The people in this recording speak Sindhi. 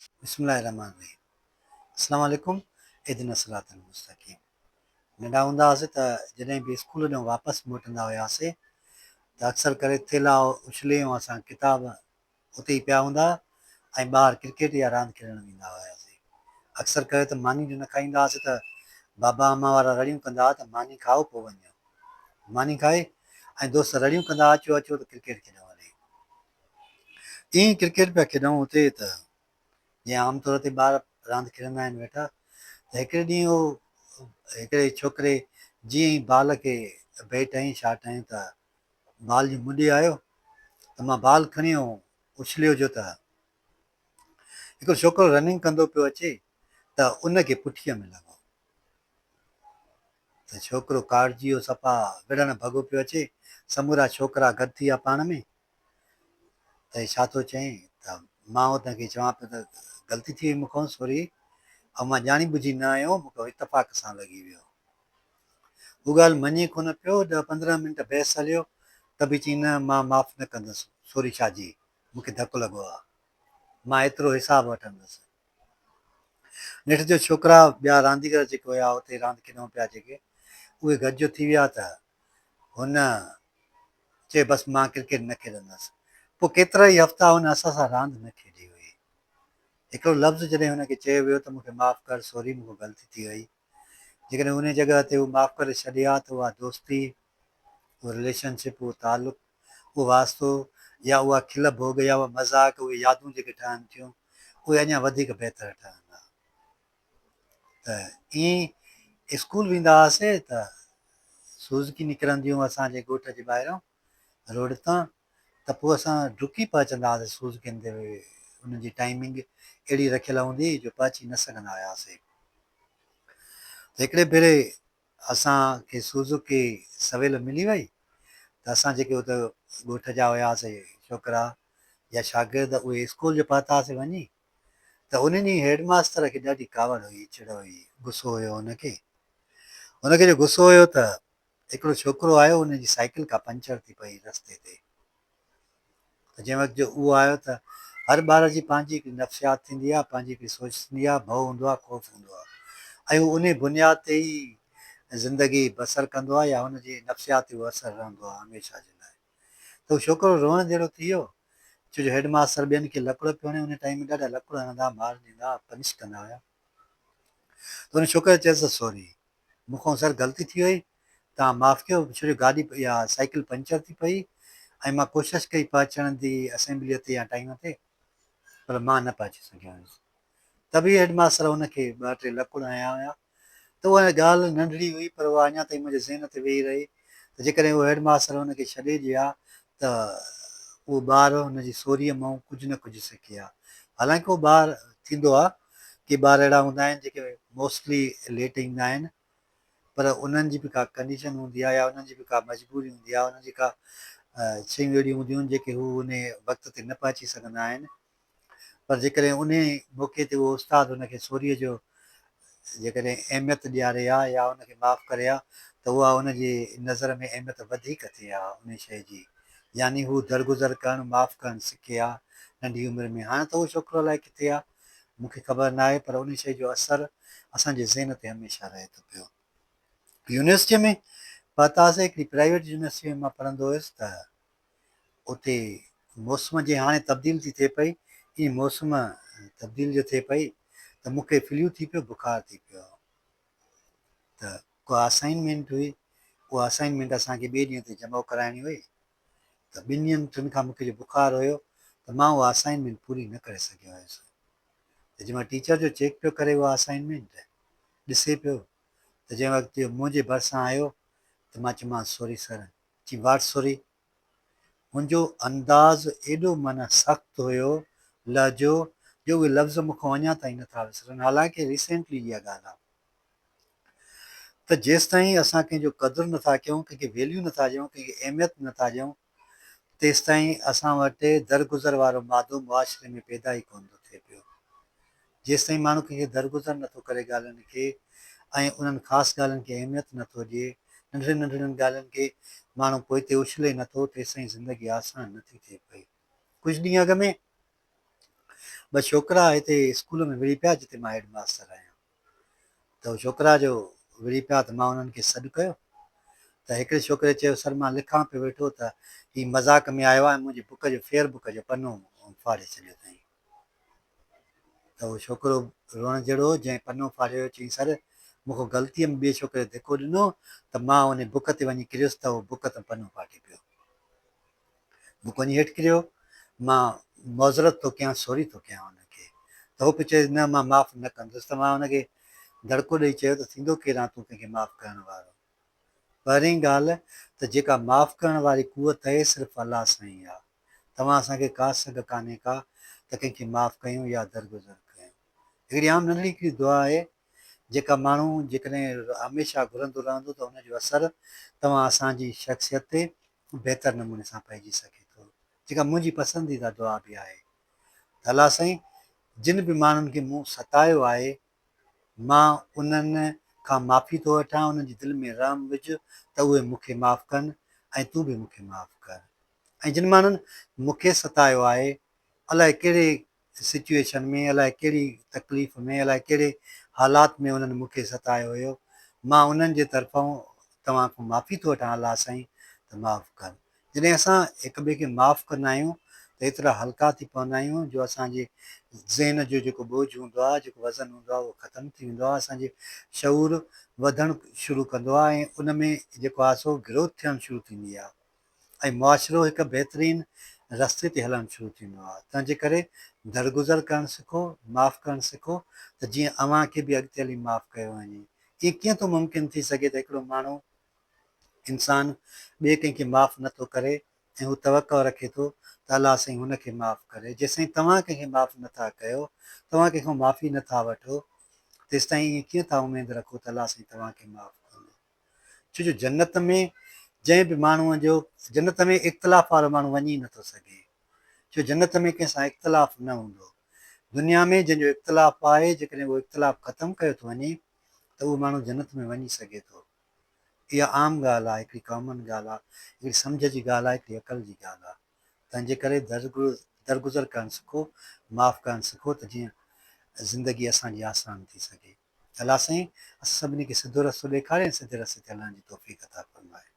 بسم الله الرحمن الرحيم السلام عليڪم اهدنا الصراط المستقيم ننڍا هوندا هئاسي ته جڏهن به اسڪول ڏانهن واپس موٽندا هياسي ته اڪثر ڪري ٿيلها اڇلي ۽ اسان ڪتاب اتي ئي پيا هوندا ۽ ٻاهر ڪرڪيٽ يا راند کيڏڻ ويندا هياسي. اڪثر ڪري ته ماني جو نه کائيندا هئاسي ته بابا امان وارا رڙيون ڪندا هئا ته ماني کائو پوء وڃو. ماني کائي ۽ دوست رڙيون ڪندا هئا اچو اچو ته ڪرڪيٽ کيڏون هلي. ائين ئي ڪرڪيٽ پيا کيڏون اتي ته جيئن عام طور تي ٻار راند کيڏندا آهن ويٺا ته هڪڙي ڏينهن هو هڪڙي ڇوڪري جيئن ئي بال کي بيٽ هنئي شاٽ هنئي ته بال جي مڏي آيو ته مان بال کڻي اڇليو جو ته هڪڙو ڇوڪرو رننگ ڪندو پيو اچي ته ان کي پٺيء ۾ لڳو ته ڇوڪرو ڪاڙجي ويو صفا وڙهڻ ڀڳو پيو اچي سمورا ڇوڪرا گڏ ٿي ويا پاڻ ۾ ته هي ڇا ٿو چئين ته مان ان کي چوان پيو ته غلطي ٿي وئي مون کان سوري ۽ مان ڄاڻي ٻجهي نه آيو مون کي اتفاق سان لڳي ويو هو ڳالهه مڃي ڪونه پيو، ڏهه 15 منٽ بحث هليو ته به چيائين نه مان معاف نه ڪندس، سوري شاهه جي، مون کي ڌڪ لڳو آ، مان ايترو حساب وٺندس. نيٺ جو ڇوڪرا ٻيا رانديگر جيڪي هيا اتي راند کيڏون پيا جيڪي، اهي گڏجو ٿي ويا ته هن چيو بس مان ڪرڪيٽ نه کيڏندس. پوء ڪيترائي هفتا هن اسان سان راند نه کيڏي هئي. هڪڙو لفظ جڏهن هن کي چيو ويو ته مون کي معاف ڪر، سوري مون کان غلطي ٿي وئي. جيڪڏهن انهيء جڳهه تي هو معاف ڪري ڇڏي ها ته اها دوستي، اهو رليشن شپ، اهو تعلق، اهو واسطو يا اها کل ڀوڳ يا اها مذاق، اهي يادون جيڪي ٺهن ٿيون، اهي اڃا وڌيڪ بهتر ٺهن ها. ته ائين ئي اسڪول ويندا هئاسي ته سوزڪي نڪرنديون اسان جي ڳوٺ جي ٻاهران روڊ تان ته پوء اسان ڊڪي پهچندا هئاسي سوزڪين تي انهن جي ٽائيمنگ اهڙي رکيل هوندي هئي جو پهچي نه سگهندا هياسي. ته هڪڙي ڀيري اسان کي سوزوڪي سويل ملي وئي ته اسان جيڪي ات ڳوٺ جا هياسي ڇوڪرا يا شاگرد اهي اسڪول جو پهتاسي وڃي ته ان ڏينهن هيڊ ماستر کي ڏاڍي ڪاوڙ هئي، چڙ هئي، غصو هيو هن کي. هن کي جو غصو هيو ته هڪڙو ڇوڪرو آيو ان جي سائيڪل ڪا پنچر ٿي پئي رستي تي. ته جنهن وقت جو اهو آيو ته هر ٻار جي پنهنجي هڪڙي نفسيات ٿيندي آهي، پنهنجي هڪڙي سوچ ٿيندي آهي، ڀؤ هوندو آهي، خوف هوندو آهي ۽ هو انهي بنياد تي ئي زندگي بسر ڪندو آهي يا هن جي نفسيات تي اهو اثر رهندو آهي هميشه جي لاء. ته هو ڇوڪرو روئڻ جهڙو ٿي ويو، ڇو جو هيڊ ماستر ٻين کي لڪڙ پيو هڻي، انهي ٽائيم ۾ ڏاڍا لڪڙ هڻندا، مار ڏيندا، پنش ڪندا هيا. ته ان ڇوڪري چيس ته سوري، مون کان سر غلطي ٿي وئي، توهان معاف ڪيو، ڇو جو گاڏي يا سائيڪل پنچر ٿي پئي ۽ مان ڪوشش ڪئي پهچڻ جي اسيمبليء تي يا ٽائيم تي پر مان نه پهچي سگهيو هيس. ته به هيڊ ماستر هن کي ٻه ٽي لڪڙ هنيا هيا ته اها ڳالهه ننڍڙي هئي پر اها اڃا تائين منهنجي ذهن تي ويهي رهي ته جيڪڏهن اهو هيڊ ماستر هن کي ڇڏي ڏئي ها ته اهو ٻار هن جي سوريء مان ڪجهه نه ڪجهه سکي ها. حالانڪه اهو ٻار ٿيندو آهي ڪي ٻار اهڙا هوندا آهن جيڪي موسٽلي ليٽ ايندا آهن پر انهن جي به ڪا ڪنڊيشن هوندي آهي يا انهن جي به ڪا مجبوري هوندي آهي انهن جي ڪا شيون اهڙيون هونديون آهن جيڪي هو انهي وقت تي نه پهچي سگهندا آهن پر جيڪڏهن انهي موقعي تي اهو استاد هن کي سوريء جو جيڪڏهن اهميت ڏياري ها يا ان کي معاف ڪري ها ته اها ان جي نظر ۾ اهميت وڌيڪ ٿئي ها انهي شيء جي يعني هو درگذر ڪرڻ معاف ڪرڻ سکي ها ننڍي عمر ۾ هاڻ ته اهو ڇوڪرو الائي ڪٿي آ مون کي خبر ناهي پر انهي شيء جو اثر اسان جي ذهن تي هميشه رهي ٿو پيو. يونيورسٽيء ۾ پهتاسين هڪڙي پرائيويٽ يونيورسٽيء ۾ مان پڙهندو هيس ته اتي موسم جي هاڻي تبديل ٿي ٿئي پئي ائين موسم تبديل جو ٿئي پئي ته مون کي فليو ٿي پيو بخار ٿي پيو ته ڪا اسائنمينٽ هئي اها اسائنمينٽ اسان کي ٻئي ڏينهن تي جمع ڪرائڻي هئي ته ٻن ڏينهن ٽن کان مون کي جو بخار هيو ته مان اها اسائنمينٽ پوري نه ڪري سگهيو هيس ته جنهن مهل ٽيچر جو چيڪ پيو ڪري اها اسائنمينٽ ڏسي پيو ته جنهن وقت منهنجي ڀرسان آيو ته مان چيومانس سوري سر چي واٽ سوري؟ هن جو انداز ايڏو معنيٰ سخت هيو، لهجو، جو اهي لفظ مون کان اڃا تائين نٿا وسرن، حالانڪه ريسينٽلي اها ڳالهه آ ته جيستائين اسان ڪنهن جو قدر نٿا ڪيون، ڪنهن کي ويليو نٿا ڏيون، ڪنهن کي اهميت نٿا ڏيون، تيستائين اسان وٽ درگذر وارو مادو معاشري ۾ پيدا ئي ڪونه ٿو ٿئي پيو. جيستائين ماڻهو ڪنهن کي درگذر نٿو ڪري ڳالهين کي ۽ انهن خاص ڳالهين کي اهميت نٿو ڏئي، ننڍڙين ننڍڙين ڳالهين کي ماڻهو پوئتي اڇلي نٿو، تيستائين زندگي آسان نٿي ٿئي پئي. ڪجهه ڏينهن اڳ ۾ ٻه ڇوڪرا هتي اسڪول ۾ وڙهي پيا جتي مان هيڊ ماستر آهيان ته هو ڇوڪرا جو وڙهي پيا ته مان انهن کي سڏ ڪيو ته هڪڙي ڇوڪري چيو سر مان لکان پيو ويٺو ته هي مذاق ۾ آيو آهي ۽ منهنجي بڪ جو فيئر بڪ جو پنو ڦاڙي ڇڏيو اٿائين. ته اهو ڇوڪرو روئڻ جهڙو هو، جنهن پنو ڦاڙيو هيو، چيائين، سر، مون کان غلطيء ۾ ٻئي ڇوڪري ڌڪو ڏنو ته مان انهي بڪ تي وڃي ڪريس ته اهو بڪ تان پنو ڦاٽي پيو. بڪ وڃي هيٺ ڪريو. مان معذرت ٿو ڪيان، سوري ٿو ڪيان ان کي. ته هو پيو چئي، نه، مان معاف نه ڪندس. ته مان ان کي دڙڪو ڏئي چيو ته ٿيندو ڪير آن تون ڪنهن کي معاف ڪرڻ وارو؟ پهرين ڳالهه ته جيڪا معاف ڪرڻ واري قوت آهي صرف الله سائين آ. توهان اسان کي ڪا سگهه ڪانهي ڪا ته ڪنهن کي معاف ڪيون يا درگذر ڪيون. هڪڙي عام ننڍڙي هڪڙي دعا آهي جيڪا ماڻهو جيڪڏهن هميشه گهرندو رهندو ته ان جو اثر توهان اسان جي شخصيت تي بهتر نموني سان پئجي سگهي ٿو جيڪا منهنجي پسنديده دعا به آهي ته الله سائين جن به ماڻهن کي مون ستايو آهي مان انهن کان معافي ٿو وٺان، انهن جي دل ۾ رحم وجهه ته اهي مون کي معاف ڪن ۽ تون به مون کي معاف ڪر. ۽ جن ماڻهن مون کي ستايو آهي، الائي ڪهڙي سچوئيشن ۾، الائي ڪهڙي تڪليف ۾، الائي ڪهڙي حالات ۾ انهن مون کي ستايو هيو، مان انهن جي طرفان توهان کان معافي ٿو وٺان الله سائين ته معاف ڪر. جڏهن اسان هڪ ٻئي کي معاف ڪندا آهيون ته ايترا هلڪا ٿي پوندا آهيون جو اسان جي ذهن جو جيڪو ٻوجهه هوندو آهي، جيڪو وزن هوندو آهي اهو ختم ٿي ويندو آهي، اسان جي شعور وڌڻ شروع ڪندو آهي ۽ ان ۾ جيڪو آهي سو گروٿ ٿيڻ شروع ٿيندي آهي ۽ معاشرو هڪ بهترين رستي تي هلڻ شروع ٿيندو آهي. تنهن جي ڪري درگذر ڪرڻ سکو، معاف ڪرڻ سکو ته جيئن اوهان کي به اڳتي هلي معاف ڪيو وڃي. ائين ڪيئن ٿو ممڪن ٿي سگهي ته هڪڙو ماڻهو انسان ٻئي ڪنهن کي معاف نه ٿو ڪري ۽ هو توقع رکي ٿو ته الله سائين هن کي معاف ڪري. جيستائين توهان ڪنهن کي معاف نه ٿا ڪيو، توهان ڪنهن کان معافي نه ٿا وٺو، تيستائين ائين ڪيئن ٿا اميد رکو ته الله سائين توهان کي معاف ڪندو؟ ڇو جو جنت ۾ جنهن به ماڻهوء جو جنت ۾ اختلاف وارو ماڻهو وڃي ئي نه ٿو سگهي. ڇو جنت ۾ ڪنهن سان اختلاف نه هوندو. دنيا ۾ جنهن جو اختلاف آهي، جيڪڏهن اهو اختلاف ختم ڪيو ٿو وڃي ته اهو ماڻهو جنت ۾ وڃي سگهي ٿو. اها عام ڳالهه آهي، هڪڙي ڪامن ڳالهه آهي، هڪڙي سمجهه جي ڳالهه آهي، هڪڙي عقل جي ڳالهه آهي. تنهن جي ڪري درگذر ڪرڻ سکو، معاف ڪرڻ سکو ته جيئن زندگي اسان جي آسان ٿي سگهي. الله سائين اسان سڀني کي سڌو رستو ڏيکاري ۽ سڌي رستي تي هلڻ جي توفيق عطا فرمائي.